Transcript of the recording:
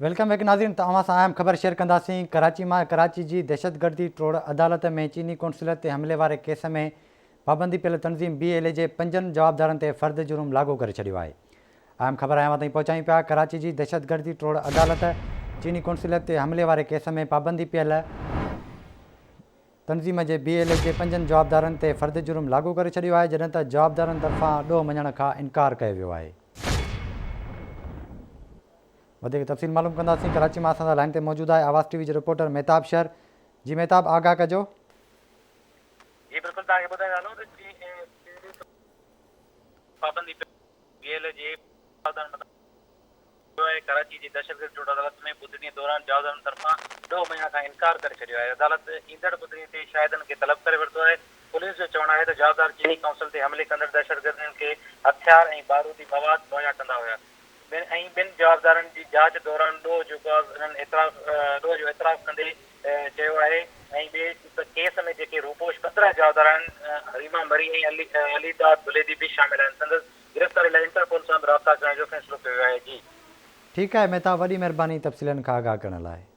Welcome back ناظرين ته اوهان سان اهم خبر شيئر ڪنداسين ڪراچي مان ڪراچي جي دهشتگردي ٽوڙ عدالت ۾ چيني قونصلر تي حملي واري ڪيس ۾ پابندي پيل تنظيم بي ايل اي جي پنجن جوابدارن تي فرد جرم لاڳو ڪري ڇڏيو آهي اهم خبر اوهان تائين پهچايون پيا ڪراچي جي دهشتگردي ٽوڙ عدالت چيني قونصلر تي حملي واري ڪيس ۾ پابندي پيل تنظيم جي بي ايل اي جي پنجن جوابدارن تي فرد جرم لاڳو ڪري ڇڏيو آهي جڏهن ته جوابدارن طرفان ڏوهه مڃڻ کان انڪار ڪيو ويو آهي. وڌيڪ تفصيل معلوم ڪنداسين ڪراچي مان اسان سان لائين تي موجود آهي آواز ٽي وي جو رپورٽر مهتاب شر جي مهتاب آگاهه ڪجو. جي بلڪل توهان کي ٻڌائيندا هلون ته چيني پابندي بي ايل اي جي جوابدارن مٿان ڪيو آهي، ڪراچي جي دهشتگردي ٽوڙ عدالت ۾ ٻڌڻي دوران جوابدارن طرفان ڏوهه مڃڻ کان انڪار ڪري ڇڏيو آهي، عدالت ايندڙ ٻڌڻي تي شاهدن کي طلب ڪري ورتو آهي، پوليس جو چوڻ آهي ته جوابدار چيني ڪائونسل تي حملي ڪندڙ دهشتگردن کي هٿيار ۽ بارودي مواد مهيا ڪندا هيا ۽ ٻن جوابدارن جي جاچ دوران ڏوهه جو انهن اعتراف ڏوهه جو اعتراف ڪندي چيو آهي ۽ ٻئي ڪيس ۾ جيڪي روپوش 15 جوابدار آهن ريما مري ۽ علي داد بليدي به شامل آهن سندس گرفتاري لاء انٽرپول سان به رابطا ڪرڻ جو فيصلو ڪيو ويو آهي جي. ٺيڪ آهي مهتاب وڏي مهرباني تفصيلن کان آگاهه ڪرڻ لاء.